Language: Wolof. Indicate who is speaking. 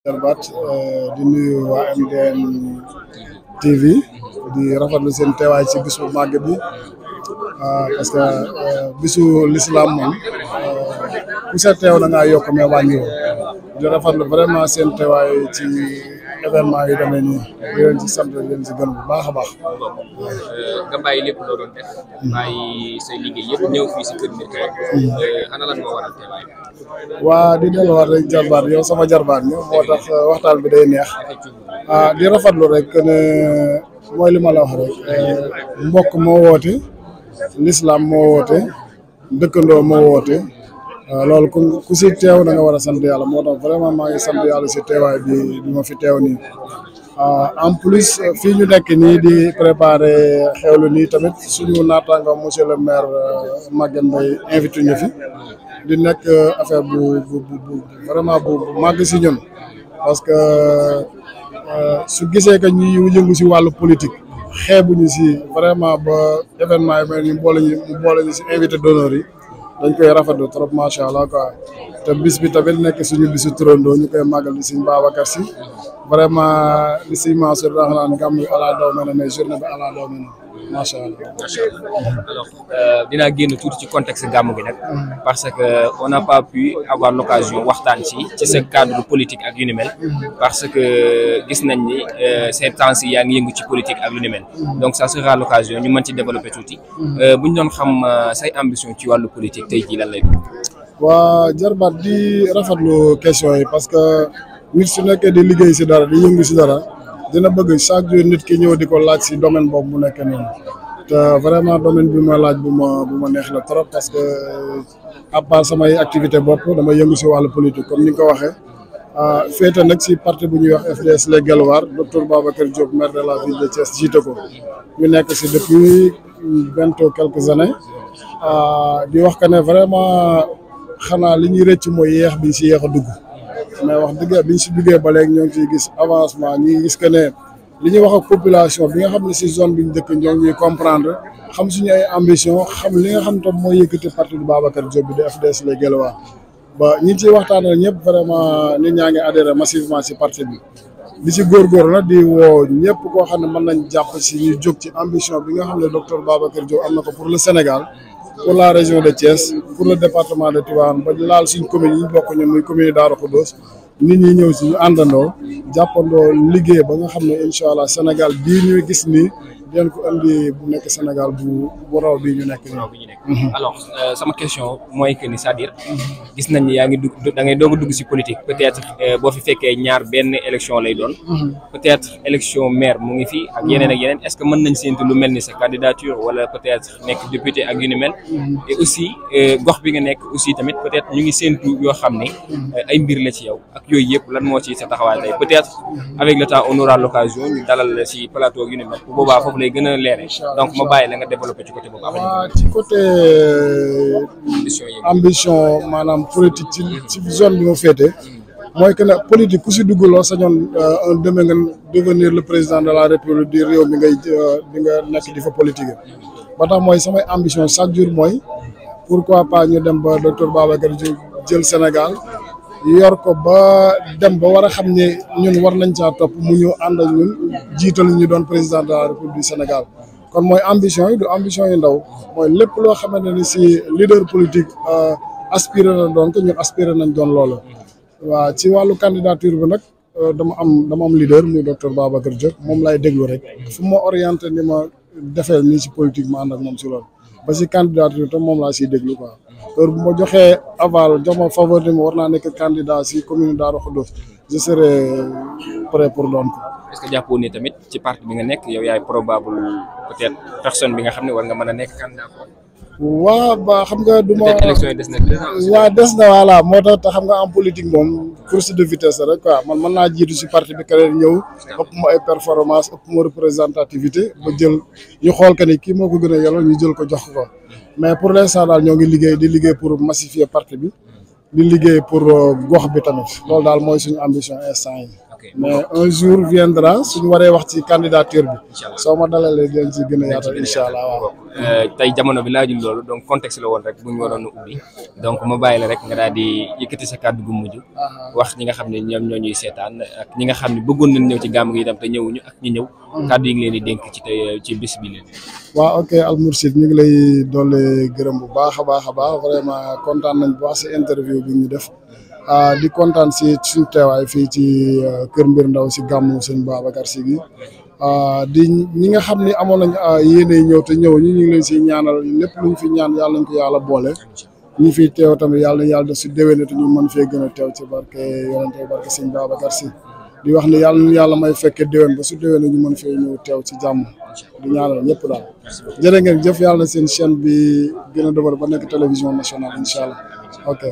Speaker 1: Jarbaat di nuyu waa MDN TV di rafetlu seen teewaay ci bisu màgg bi parce que bisu l'islam moom ku sa teew da ngaa yokk mais wàññiwoo di rafetlu vraiment seen teewaay ci événement yu demee nii di leen ci sant leen ci gën bu baax a baax.
Speaker 2: nga bàyyi lépp loo doon def bàyyi say liggéey yëpp ñëw fii si kër Mbir Kayre ana lan moo waral teewaay.
Speaker 1: waa di delluwaat rek jarbaat yow sama jarbaat ñëw moo tax waxtaan bi day neex di rafetlu rek ne mooy li ma la wax rek mbokk moo woote l'islam moo woote dëkkandoo moo woote loolu ku si teew da nga war a sant yàlla moo tax vraiment maa ngi sant yàlla si teewaay bi ma fi teew nii en plus fii ñu nekk nii di préparer xewlu nii tamit suñu naataango monsieur le maire Maguette Mbaye invité ñu fi di nekk affaire bu vraiment bu màgg si ñun parce que su gisee que ñuy yëngu si wàllu politique xeebuñu si vraiment ba événement yi mel ni mu boole ñu si invité d'honneur yi dañ koy rafetlu trop macha allah quoi te bis bi tamit nekk suñu bisu turandoo ñu koy màggal di Sëñ Babacar Sy vraiment li Sëñ Mansour daa naan gàmm bi ala daw mel ne mais journée bi ala daw mel ne macha allah.
Speaker 2: macha allah alors dinaa génn tuuti ci contexte gàmm gi nag. parce que on n'a pas pu avoir l'occasion waxtaan ci ce cadre politique ak yu ni mel. parce que gis nañ ni ces temps yaa ngi yëngu ci politique ak lu ni mel. donc ça sera l'occasion ñu mën ci développer tuuti. bu ñu doon xam say ambition ci wàllu politique tey jii lan lay doon.
Speaker 1: waa jarbaat di rafetlu question yi parce que nit su nekkee di liggéey si dara di yëngu si dara. dina bëgg chaque jour nit ki ñëw di ko laaj si domaine boobu mu nekk noonu te vraiment domaine bi ma laaj bu ma neex la trop parce que à part samay activité bopp dama yëngu si wàllu politique comme ni nga ko waxee féete nag si parti bu ñuy wax FDS Les Guelwaar docteur Babacar Diop maire de la ville de Thiès jiite ko ñu nekk si depuis bientôt quelques années di wax que ne vraiment xanaa li ñuy rëcc mooy yéex bi si yéex a dugg mais wax dëgg biñ si duggee ba léegi ñoo ngi ciy gis avancement ñi ngi gis que ne li ñuy wax ak population bi nga xam ne si zone bi ñu dëkk ñoo ngi ñuy comprendre xam suñu ay ambition xam li nga xam tam mooy yëkkati parti du Babacar Diop bi de FDS Les Guelwaar ba ñi ngi ciy waxtaanal ñëpp vraiment nit ñaa ngi adhéré massivement si parti bi di si góorgóorlu nag di woo ñëpp koo xam ne mën nañ jàpp si ñu jóg ci ambition bi nga xam ne docteur Babacar Diop am na ko pour le Sénégal pour la région de Thiès pour le département de Tivaouane ba laal suñ commune yi ñu bokk ñun muy commune Darou Khoudoss nit ñi ñëw si ñu àndandoo jàppandoo liggéey ba nga xam ne incha allah Sénégal bii ñuy gis nii dinañ ko andi bu nekk Sénégal bu raw bii ñu nekk nii.
Speaker 2: alors sama question mooy que ni c'est-à-dire gis nañ ni yaa ngi dugg da ngay doog a dugg si politique peut-être boo fi fekkee ñaar benn élection lay doon. peut-être élection maire mu ngi fi ak yeneen ak yeneen est-ce que mën nañ séntu lu mel ni sa candidature wala peut-être nekk député ak yu ni mel. et aussi gox bi nga nekk aussi tamit peut-être ñu ngi séntu yoo xam ne ay mbir la ci yow ak yooyu yëpp lan moo ci sa taxawaay tey peut-être avec le temps on aura l'occasion ñu dalal la si plateau yu ni mel bu boobaa foofu lay gën a leere donc ma bàyyi la nga développer ci côté boobu.
Speaker 1: waaw ci côté ambition maanaam politique ci zone bi ma féete mooy que ne politique ku si dugg loo sañoon un demain nga devenir le président de la république di réew mi nga nekk di fa politique ba tax mooy samay ambition chaque jour mooy pourquoi pas ñu dem ba docteur Babacar jël Sénégal yor ko ba dem ba war a xam ne ñun war nañ caa topp mu ñëw ànd ak ñun jiital ñu doon président de la république du Sénégal kon mooy ambition yi du ambition yu ndaw mooy lépp loo xamante ni si leader politique aspiré na doon ko ñun aspiré nañ doon loolu waaw ci wàllu candidature bi nag dama am leader muy docteur Babacar Diop moom lay déglu rek fu ma orienté ni ma defee nii si politique ma ànd ak moom si loolu ba si candidature tam moom laa siy déglu quoi heure bu ma joxee aval jox ma faveur ni ma war naa nekk candidat si commune Darou Khoudoss je serai prêt pour doon ko.
Speaker 2: est-ce que jàppoo ni tamit ci parti bi nga nekk yow yaay probable peut-être personne bi nga xam ne war nga mën a nekk candidat ko.
Speaker 1: waaw ba xam nga du ma
Speaker 2: peut-être élection yi des na 2 ans.
Speaker 1: waaw des na voilà moo tax te xam nga en politique moom course de vitesse rek quoi man mën naa jiitu si parti bi keneen ñëw ëpp ma ay performance ëpp ma représentativité ba jël ñu xool que ni kii moo ko gën a yelloo ñu jël ko jox ko mais pour l'instant daal ñoo ngi liggéey pour massifier parti bi di liggéey pour gox bi tamit loolu daal mooy suñu ambition instant yi. mais un jour viendra suñu waree wax ci candidature bi soo ma dalalee dinañ ci gën a yaatal incha allah waaw.
Speaker 2: tey jamono bi laajul loolu donc contexte la woon rek bu ñu waroon a ubbi donc ma bàyyi la rek nga daal di yëkkati sa kàddu gu mujj wax ñi nga xam ne ñoom ñoo ñuy seetaan ak ñi nga xam ne bëggoon nañ ñëw ci gàmm gi itam te ñëwuñu ak ñi ñëw kàddu yi ngi leen di dénk ci tey ci bis bi leen.
Speaker 1: waaw ok Al Mourchid ñu ngi lay doole gërëm bu baax a baax vraiment kontaan nañ bu baax si interview bi ñu def di kontaan si suñu teewaay fii ci Kër Mbir Ndaw si gàmmu sëñ Babacar Sy gi di ñi nga xam ni amoon nañ yéene ñëw te ñëw ñu ngi leen si ñaanal lépp luñ fi ñaan yàlla nañ ko yàlla boole ñi fiy teew tamit yàlla na yàlla def si déwéne te ñu mën fee gën a teew ci barke yonente barke sëñ Babacar Sy di wax ne yàlla may fekke déwén ba su déwéne ñu mën fee ñëw teew ci jàmm di ñaanal ñëpp daal jërë ngeen jëf yàlla na seen chaîne bi gën a développé ba nekk télévision nationale incha allah ok.